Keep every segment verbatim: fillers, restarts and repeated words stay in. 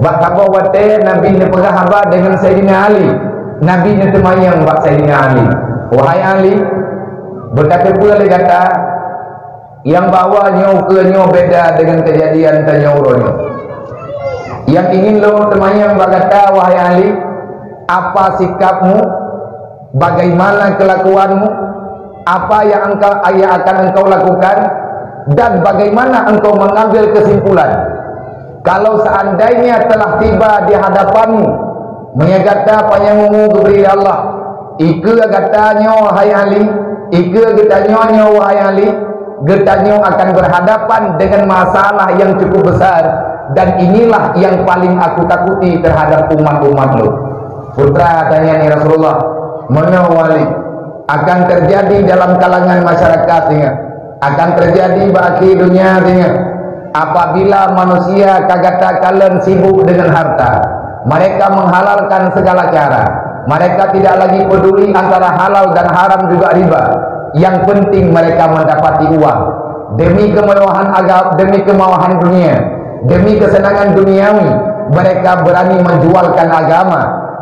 Bak saboh watée Nabi neupeugah haba deungon Saidina Ali. Nabi neuteumanyong bak Saidina Ali, "Wahai Ali, beutateupeue lé gata, nyang bahwa nyoe ukeue nyoe beda deungon keujadian tanyoe uroe nyoe. Nyang ingin lôn teumanyong bak gata, wahai Ali, apa sikapmu? Bagaimana kelakuanmu? Apa yang engkau, yang akan engkau lakukan? Dan bagaimana engkau mengambil kesimpulan? Kalau seandainya telah tiba di hadapanmu, meunyoe gata panyang umu geubri lé Allah, ikeue gata nyoe, hai Ali, ikeue geutanyoe nyoe, wahai Ali, geutanyoe akan berhadapan dengan masalah yang cukup besar, dan inilah yang paling aku takuti terhadap umat-umat lôn." Putra tanya ni Rasulullah, "Meunoe wali akan terjadi dalam kalangan masyarakat singoh, akan terjadi bak akhé dunia singoh, apabila manusia ka gata kalon sibuk dengan harta, mereka menghalalkan segala cara, mereka tidak lagi peduli antara halal dan haram juga riba, yang penting mereka mendapati uang, demi kemewahan agama, demi kemauan dunia, demi kesenangan duniawi, mereka berani menjualkan agama,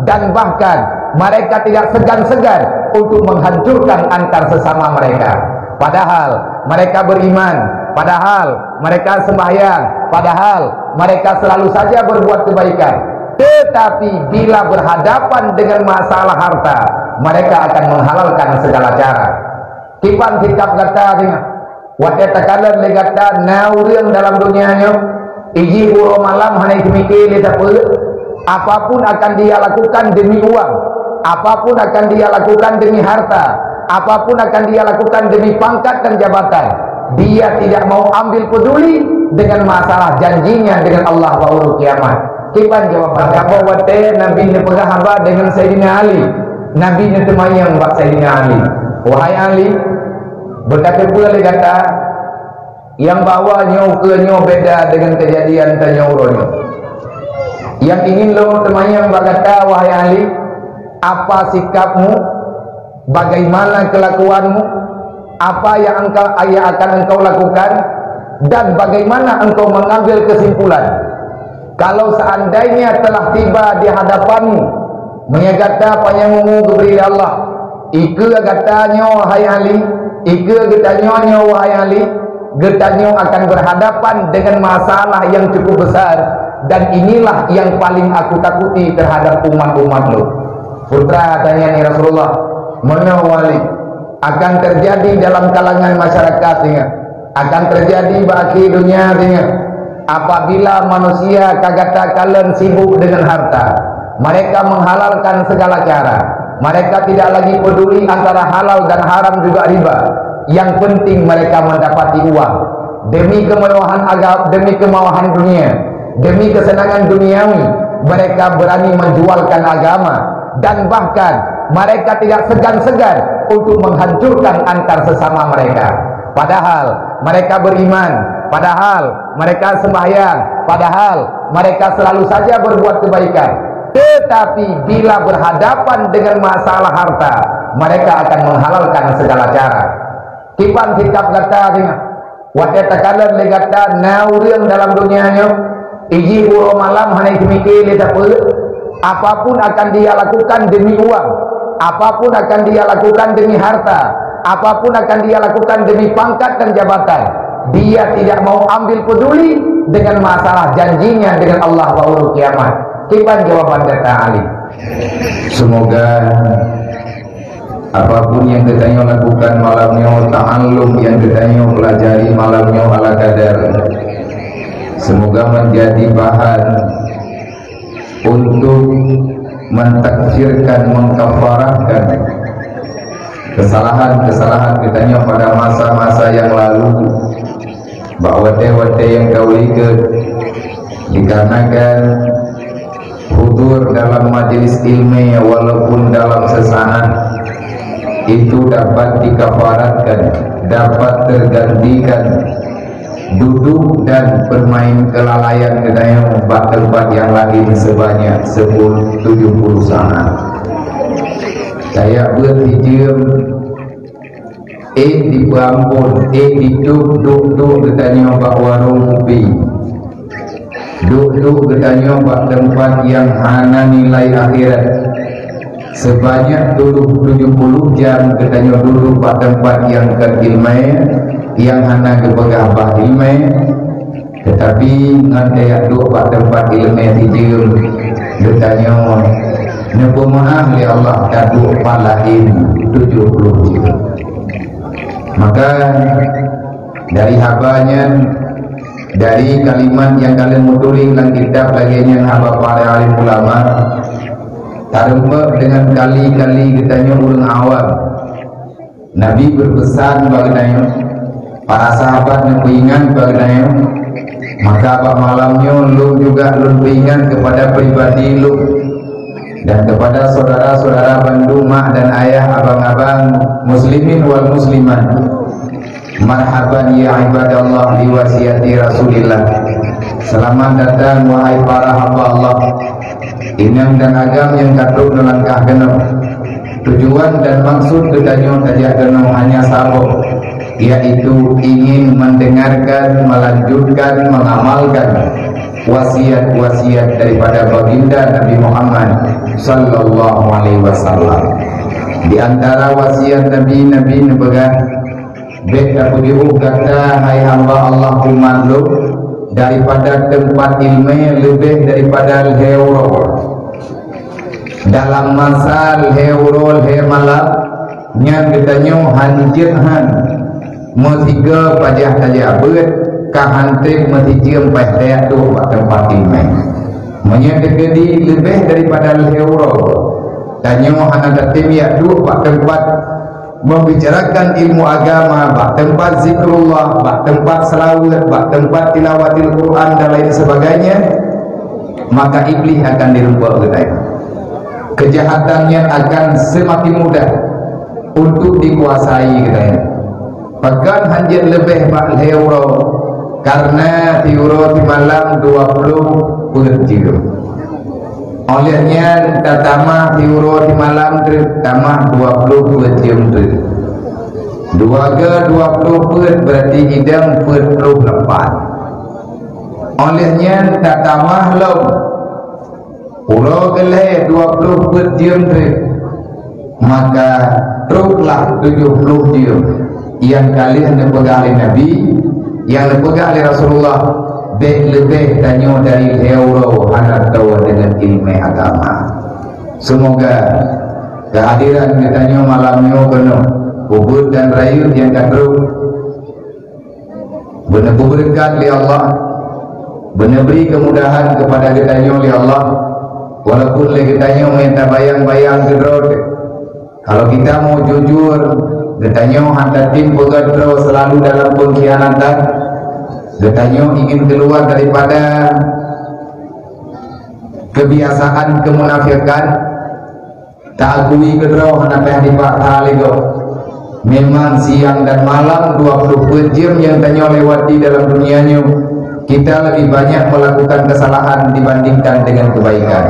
dan bahkan mereka tidak segan-segan untuk menghancurkan antar sesama mereka. Padahal mereka beriman, padahal mereka sembahyang, padahal mereka selalu saja berbuat kebaikan. Tetapi bila berhadapan dengan masalah harta, mereka akan menghalalkan segala cara." Kiban sikap gata singoh? Watée takalon lé gata na ureuëng dalam dunia nyoe, ijih uroe malam hana jimike lé sapeue, apapun akan dia lakukan demi uang, apapun akan dia lakukan demi harta, apapun akan dia lakukan demi pangkat dan jabatan, dia tidak mau ambil peduli dengan masalah janjinya dengan Allah bak uroe kiamat. Kiban jawaban? Saboh watée Nabi neupeugah haba deungon Saidina Ali. Nabi neuteumanyong bak Saidina Ali, "Wahai Ali, beutateupeue lé gata, nyang bahwa nyoe ukeue nyoe beda deungon keujadian tanyoe uroe nyoe. Nyang ingin lôn teumanyong bak gata, wahai Ali, apa sikapmu? Bagaimana kelakuanmu? Apa yang engkau, yang akan engkau lakukan? Dan bagaimana engkau mengambil kesimpulan? Kalau seandainya telah tiba di hadapanmu, meunyoe gata panyang umu geubri lé Allah, ikeue gata nyoe, hai Ali, ikeue geutanyoe nyoe, wahai Ali, geutanyoe akan berhadapan dengan masalah yang cukup besar, dan inilah yang paling aku takuti terhadap umat-umat lôn." Putra tanya ni Rasulullah, "Meunoe wali akan terjadi dalam kalangan masyarakat singoh, akan terjadi bak akhé dunia singoh, apabila manusia ka gata kalon sibuk dengan harta, mereka menghalalkan segala cara, mereka tidak lagi peduli antara halal dan haram juga riba, yang penting mereka mendapati uang, demi kemewahan agama, demi kemauan dunia, demi kesenangan duniawi, mereka berani menjualkan agama, dan bahkan mereka tidak segan-segan untuk menghancurkan antar sesama mereka. Padahal mereka beriman, padahal mereka sembahyang, padahal mereka selalu saja berbuat kebaikan. Tetapi bila berhadapan dengan masalah harta, mereka akan menghalalkan segala cara." Kiban sikap gata singoh? Watée takalon lé gata na ureuëng dalam dunia nyoe, ijih uroe malam hana jimike lé sapeue, apapun akan dia lakukan demi uang, apapun akan dia lakukan demi harta, apapun akan dia lakukan demi pangkat dan jabatan, dia tidak mau ambil peduli dengan masalah janjinya dengan Allah bak uroe kiamat. Kiban jawaban gata Ali? Semoga apapun yang geutanyoe lakukan malam nyoe, ta'allum yang geutanyoe pelajari malam nyoe ala kadar, semoga menjadi bahan untuk mentakfirkan, mengkafarahkan kesalahan-kesalahan geutanyoe pada masa-masa yang lalu, bak watée-watée nyang ka u likot, dikarenakan hudur dalam majelis ilmu walaupun dalam sesaat, itu dapat dikafaratkan, dapat tergantikan duduk dan bermain kelalaian geutanyoe bak teumpat nyang laén sebanyak sepuluh, tujuh puluh saat. Kaya beuet dijeuem, éh dipeuamphon, éh ditôb duek-duek geutanyoe bak warông kupi. Duek-duek geutanyoe bak teumpat nyang hana nilai akhirat. Seubanyak tujoh, tujoh puluh jam geutanyoe duduek bak teumpat nyang kon ileumèe, nyang hana geupeugah bah ileumèe, teutapi ngon tajak duek bak teumpat ileumèe sijeuem, geutanyoe neupeumaáh lé Allah taduek pat laén tujoh puluh jeuem. Maka, dari haba nyan, dari kalimat nyang ka lheueh meutuléh lam kitab lagèe nyan haba para alim ulama, tarumpok deungon kali-kali geutanyoe ureueng awam. Nabi beupeusan bak geutanyoe, para sahabat neupeuingat bak geutanyoe, maka bak malam nyoe lôn juga lôn peuingat keupada pribadi lôn dan keupada syedara-syedara bandum, mak dan ayah, abang-abang, muslimin wal muslimat. Marhaban ya ibadallah bi wasiati Rasulillah. Seulamat datang, wahai para hamba Allah. Inong dan agam nyang ka trok neulangkah keunoe. Tujuan dan maksud geutanyoe tajak keunoe hanya saboh, yaitu ingin mendengarkan, melanjutkan, mengamalkan wasiat-wasiat daripada Baginda Nabi Muhammad sallallahu alaihi wasallam. Di antara wasiat Nabi, Nabi neupeugah, "Bèk tapeujiôh gata, hai hamba Allah, umat lôn, daripada teumpat ileumèe leubeh daripada lhèe uroe." Dalam masa lhèe uroe lhèe malam nyan geutanyoe hanjeuet han meusigoe pajoh tajak beuet, ka han trép meusijeuem paih tajak duek bak teumpat ileumèe. Meunyoe teukeudi leubeh daripada lhèe uroe, tanyoe hana tatem jak duek bak teumpat membicarakan ilmu agama, bak teumpat zikrullah, bak teumpat seulaweuet, bak teumpat tilawatil Quran dan lain sebagainya, maka Iblih akan dirumpok geutanyoe. Keujahatan nyan akan seumaken mudah untuk dikuasai geutanyoe. Pakon hanjeuet leubeh bak lhèe uroe, kareuna siuroe simalam dua ploh peuet jeuem. Óh lheueh nyan tatamah siuroe simalam treuk, tamah dua ploh peuet jeuem treuk. Dua go dua ploh peuet, beurati idong peuet ploh lapan. Óh lheueh nyan tatamah lom uroe keulhèe dua ploh peuet jeuem treuk, maka troklah tujoh ploh jeuem nyang ka lheueh neupeugah lé Nabi, nyang neupeugah lé Rasulullah, bèk leubeh tanyoe dari lhèe uroe hana toe deungon ileumèe agama. Seumoga keuhadiran geutanyoe malam nyoe keunoe, ubit dan rayeuk nyang ka trok, beuneupeubeurekat lé Allah, beuneubri keumudahan keupada geutanyoe lé Allah, walaupun lé geutanyoe meunan tabayang-bayang keudroe teuh. Kalau kita mau jujur, geutanyoe han tatem peugah droe selalu dalam pengkhianatan. Geutanyoe ingin keluar daripada kebiasaan kemunafikan. Taakui keudroe hana payah dipaksa lé gob. Memang siang dan malam dua ploh peuet jeuem nyang tanyoe lewati dalam dunia nyoe, kita lebih banyak melakukan kesalahan dibandingkan dengan kebaikan.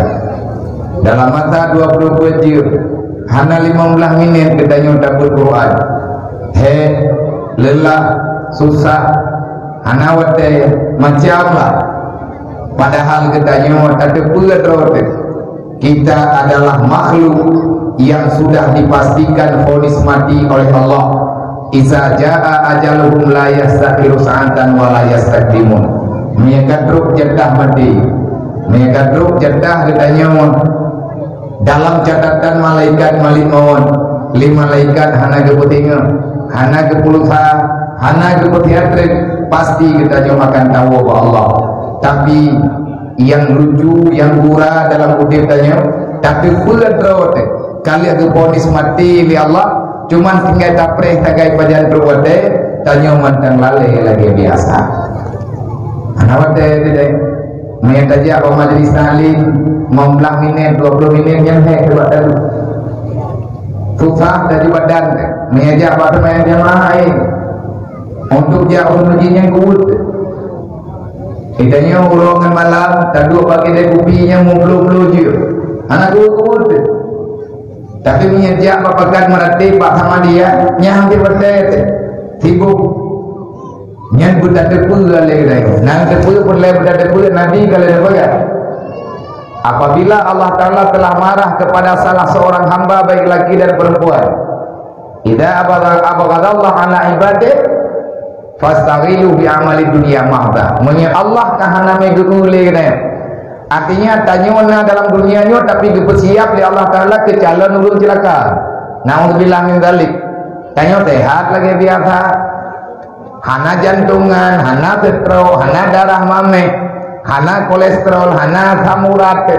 Dalam masa dua ploh peuet jeuem, hana limong blaih minét geutanyoe tapeuet Quran. Hék, leulah, susah, hana watèe, macam lah. Padahal geutanyoe tateupeue droe teuh, kita adalah makhluk yang sudah dipastikan vonis mati oleh Allah. "Iza jaa ajaluhum la yastakhiru sa'atan wa la yastaqdimun." Meunyoe ka trok jatah maté, meunyoe ka trok jatah geutanyoe, dalam catatan malaikat malik mawöt, lé malaikat hana geupeutinggai, hana geupeurusa, hana geupeusiatrek, pasti geutanyoe akan tawoe bak Allah. Tapi nyang lucu, nyang gura dalam udeb tanyoe, tateupeue droe teuh ka lheueh geuvonis maté lé Allah, cuman tinggai tapreh sagai pajan trok watèe, tanyoe mantong lalè lagèe biasa. Hana watèe teuh deh. Meunyoe tajak bak majlis taklim, limong blaih minét, dua ploh minét, nyan hék teuh bak talu. Susah tajak badan teuh. Meunyoe jak bak seumayang jamaah, eh, untuk jak u meuseujid nyan kuweuet teuh. Geutanyoe uroe ngon malam taduek bak keude kupi nyan meubloe-bloe jeuem. Hana kuweuet-kuweuet teuh. Tapi meunyoe jak bak Pakat Meuratéb, bak Samadiyah, nyan han teupeutèe teuh. Sibok. Nyan beutateupeue lé geutanyoe. Nang teupeue peureulée beutateupeue, Nabi ka lheueh geupeugah, apabila Allah Taala telah marah kepada salah seorang hamba, baik laki dan perempuan, "Idza abghadha-, abghadallahu ala ibadih, fastaghilu bi amali dunya mahda." Meunyoe Allah ka hana mé geu-eu lé geutanyoe, artinya tanyoe na dalam dunia nyoe, tapi geupeusiap lé Allah Taala keu calon ureuëng ceulaka. Naudzubillah min dzalik. Tanyoe sehat lagée biasa. Hana jantungan, hana stroke, hana darah maméh, hana kolesterol, hana asam urat.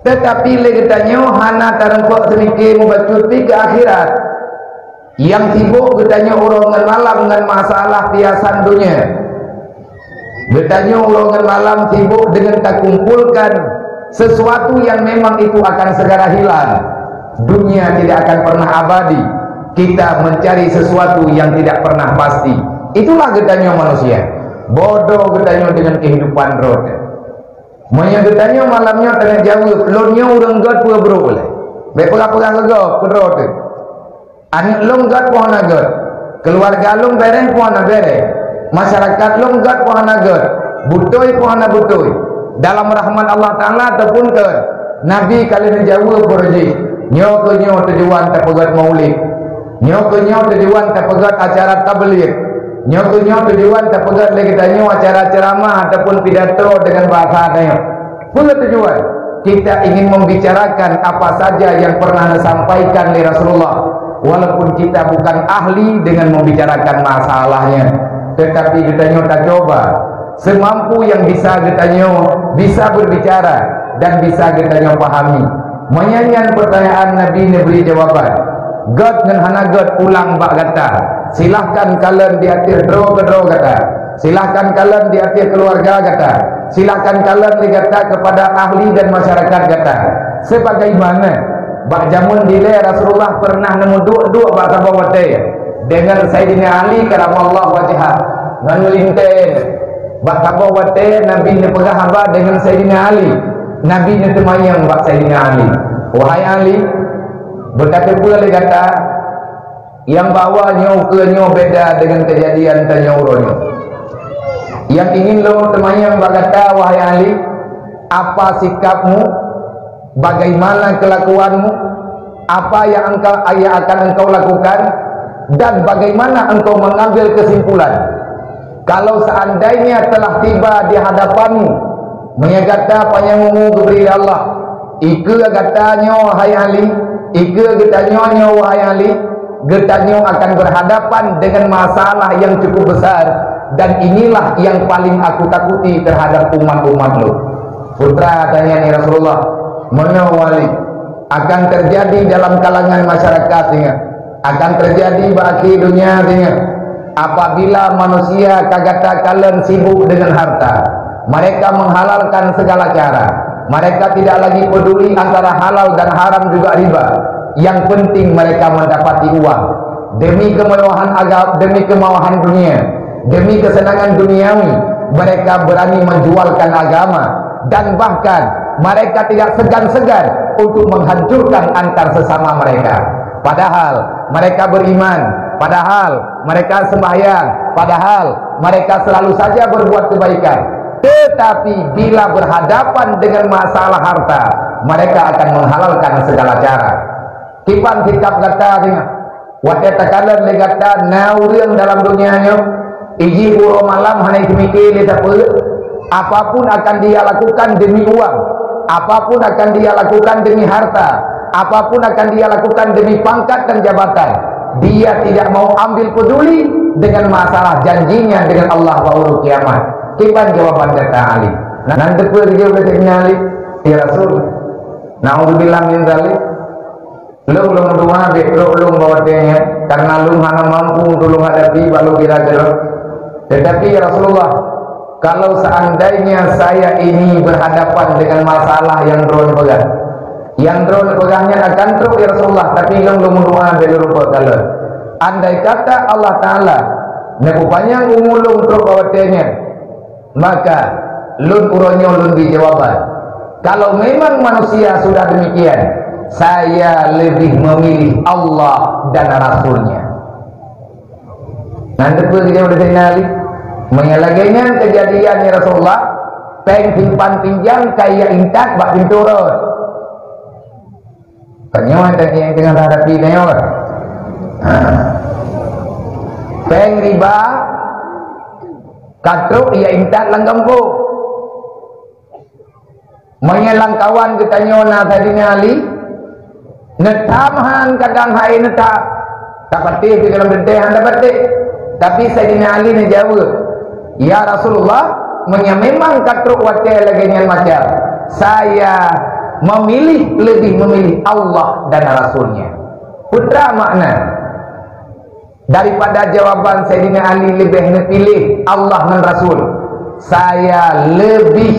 Teutapi lé geutanyoe hana tareumpok seumike mubacut pi keu akhirat. Nyang sibok geutanyoe uroe ngon malam ngon masalah piasan donya. Geutanyoe uroe ngon malam sibok deungon takumpulkan sesuatu yang memang itu akan segera hilang. Dunia tidak akan pernah abadi. Kita mencari sesuatu yang tidak pernah pasti. Itulah geutanyoe manusia. Bodoh geutanyoe deungon kehidupan droe teuh. Meunyoe geutanyoe malam nyoe teuka jaweueb, "Lôn nyoe ureuëng gét peue brok lé." Bék peugah-peugah lé gob keu droe teuh. Aneuëk lôn gét peue hana gét. Keuluwarga lôn béréh peue hana béréh. Masyarakat lôn gét peue hana gét. Beutôi peue hana beutôi. Dalam rahmat Allah Taala ataupun keu Nabi ka lheueh neujaweueb beureuji. Nyoe keuh nyoe tujuan tapeugét maulid. Nyoe keuh nyoe tujuan tapeugét acara tabligh. Nyoe keuh nyoe tujuan tapeugét lé geutanyoe acara ceramah ataupun pidato deungon bahasa tanyoe. Peue tujuan? Kita ingin membicarakan apa saja yang pernah disampaikan oleh Rasulullah, walaupun kita bukan ahli dengan membicarakan masalahnya, tetapi geutanyoe tacoba semampu yang bisa geutanyoe bisa berbicara dan bisa geutanyoe pahami. Meunyoe nyan pertanyaan, Nabi neubri jawaban. Gét ngon hana gét ulang bak gata. Silahkan kalon di ateueh droe keudroe gata. Silahkan kalon di ateueh keuluwarga gata. Silahkan kalon lé gata kepada ahli dan masyarakat gata. Sebagaimana bak jameun dilée Rasulullah pernah neumeuduek-duek bak saboh watée deungon Saidina Ali karamallahu wajhah ngon meulintée. Bak saboh watée Nabi neupeugah haba deungon Saidina Ali. Nabi neuteumanyong bak Saidina Ali, "Wahai Ali, beutateupeue lé gata, nyang bahwa nyoe keuh nyoe beda deungon keujadian tanyoe uroe nyoe. Nyang ingin lôn teumanyong bak gata, wahai Ali, apa sikapmu, bagaimana kelakuanmu, apa yang engkau, yang akan engkau lakukan, dan bagaimana engkau mengambil kesimpulan? Kalau seandainya telah tiba di hadapanmu, meunyoe gata panyang ungu geubri lé Allah, ikeue gata nyoe, hai Ali, ikeue geutanyoe nyoe, wahai Ali, geutanyoe akan berhadapan dengan masalah yang cukup besar, dan inilah yang paling aku takuti terhadap umat-umat lôn." Putra tanya ni Rasulullah, "Meunoe wali akan terjadi dalam kalangan masyarakat singoh, akan terjadi bak akhé donya singoh, apabila manusia ka gata kalon sibuk dengan harta, mereka menghalalkan segala cara, mereka tidak lagi peduli antara halal dan haram juga riba, yang penting mereka mendapati uang, demi kemewahan agama, demi kemewahan dunia, demi kesenangan duniawi, mereka berani menjualkan agama, dan bahkan mereka tidak segan-segan untuk menghancurkan antar sesama mereka. Padahal mereka beriman, padahal mereka sembahyang, padahal mereka selalu saja berbuat kebaikan. Tetapi bila berhadapan dengan masalah harta, mereka akan menghalalkan segala cara." Kiban sikap gata singoh? Watée takalon lé gata na ureuëng dalam donya nyoe, ijih uroe malam hana jiseumiké lé sapeue, apapun akan dia lakukan demi uang, apapun akan dia lakukan demi harta, apapun akan dia lakukan demi pangkat dan jabatan, dia tidak mau ambil peduli dengan masalah janjinya dengan Allah bak uroe kiamat. Kiban jawaban gata Ali? Nan teupeue geujaweueb lé Saidina Ali, "Ya Rasul, naudzubillah min dzalik. Lôn, lôn meudoá bék trok lôn bak watée nyan, karena lôn hana mampu untuk lôn hadapi bak lôn kira keudroe. Tetapi, ya Rasulullah, kalau seandainya saya ini berhadapan dengan masalah nyang droe neupeugah, nyang droe neupeugah nyan akan trok, ya Rasulullah, tapi lôn, lôn meudoá bék lôn rumpok kalon. Andai kata Allah Taala neupeupanyang umu lôn trok bak watée nyan, maka lôn uroe nyoe lôn bri jawaban. Kalau memang manusia sudah demikian, saya lebih memilih Allah dan Rasul-Nya." Nan teupeue geujaweueb lé Saidina Ali? Meunyoe lagée nyan keujadian, ya Rasulullah, péng simpan pinjam ka intat bak pintoe rot. Tanyoe nyang teungoh hadapi tanyoe. Ha. Péng riba ka trok intat lam gampông. Meunyoe lam kawan geutanyoe na Saidina Ali, neutam han kadang hai neutam. Tapatéh di dalam teuntée han tapatéh. Tapi Saidina Ali neujaweueb, "Ya Rasulullah, meunyoe memang ka trok watée lagée nyan macam, saya memilih, lebih memilih Allah dan Rasul-Nya." Peue makna? Daripada jawaban Saidina Ali leubeh neupiléh Allah ngon Rasul, "Saya lebih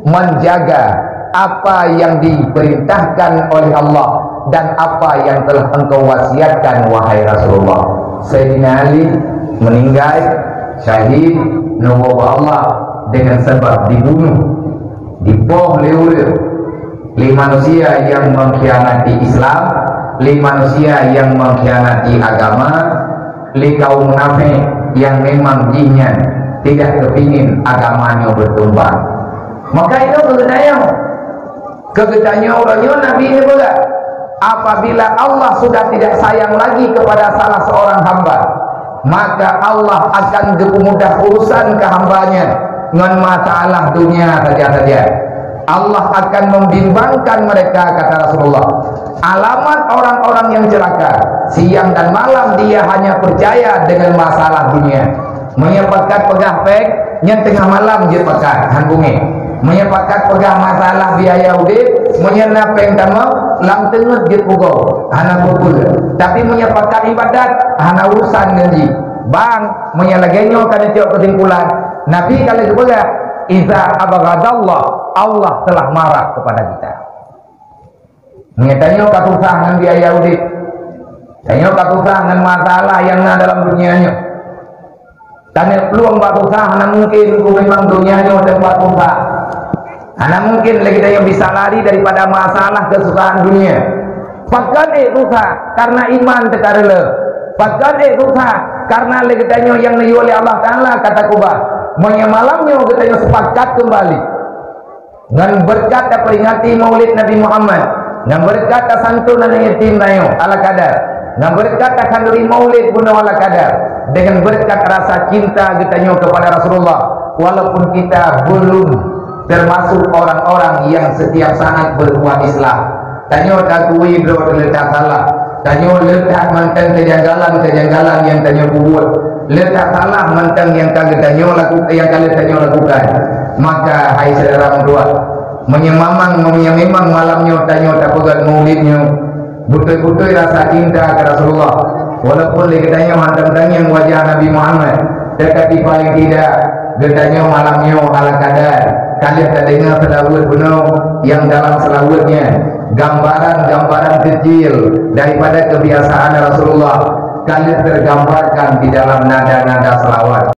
menjaga apa yang diperintahkan oleh Allah dan apa yang telah engkau wasiatkan, wahai Rasulullah." Saidina Ali meninggai syahid neuwoe bak Allah dengan sebab dibunuh, dipoh lé ureuëng, lé manusia nyang mengkhianati Islam, lé manusia nyang mengkhianati agama, lé kaum munafék nyang memang jih nyan tidak kepingin agama nyoe berkembang. Maka itu keugeunayang keu geutanyoe uroe nyoe Nabi neupeugah, apabila Allah sudah tidak sayang lagi kepada salah seorang hamba, maka Allah akan geupeumudah urusan keu hamba-Nya ngon masalah dunia saja-saja. Allah akan membimbangkan mereka, kata Rasulullah. Alamat orang-orang yang celaka, siang dan malam dia hanya percaya dengan masalah dunia. Meunyoe pakat peugah péng, nyan teungoh malam jeuet pakat, han beungéh. Meunyoe pakat peugah masalah biaya udeb, meunyoe na péng tamong, lam teungeut jeuet pugoe, hana peue-peue. Tapi meunyoe pakat ibadat, hana urusan ngon jih. Bang, meunyoe lagée nyoe ka neucok keusimpulan, Nabi ka lheueh geupeugah, "Iza abghadallah, Allah telah marah kepada kita." Meunyoe tanyoe ka susah ngon biaya udeb, tanyoe ka susah ngon masalah nyang na dalam dunia nyoe, taneuk plueng bak susah, hana mungken keu memang dunia nyoe teumpat susah. Hana mungken lé geutanyoe bisa lari daripada masalah keususahan dunia. Pakon ék susah? Karena iman teuka reuloh. Pakon ék susah? Karena lé geutanyoe nyang neuyue lé Allah Taala ka takeubah. Meunyoe malam nyoe geutanyoe sepakat keumbali, ngon beureukat taperingati Maulid Nabi Muhammad, ngon beureukat tasantun aneuk yatim tanyoe ala kadar, ngon beureukat takhanduri Maulid bunoe ala kadar, dengan beureukat rasa cinta geutanyoe kepada Rasulullah, walaupun kita belum termasuk orang-orang yang setiap saat berbuat islah. Tanyoe takui droe le that salah. Tanyoe le that mantong kejanggalan-kejanggalan nyang tanyoe peubuet. Le that salah mantong nyang ka geutanyoe laku-, nyang ka lheueh tanyoe lakukan. Maka, hai syedara meutuah, meunyoe mamang, meunyoe memang malam nyoe tanyoe tapeugét Maulid nyoe, beutôi-beutôi rasa cinta keu Rasulullah. Walaupun lé geutanyoe hana tanyang wajah Nabi Muhammad, tetapi paling tidak geutanyoe malam nyoe ala kadar ka lheueh tadeungoe seulaweuet bunoe nyang dalam seulaweuet nyan gambaran-gambaran kecil daripada kebiasaan Rasulullah ka lheueh tergambarkan di dalam nada-nada selawat.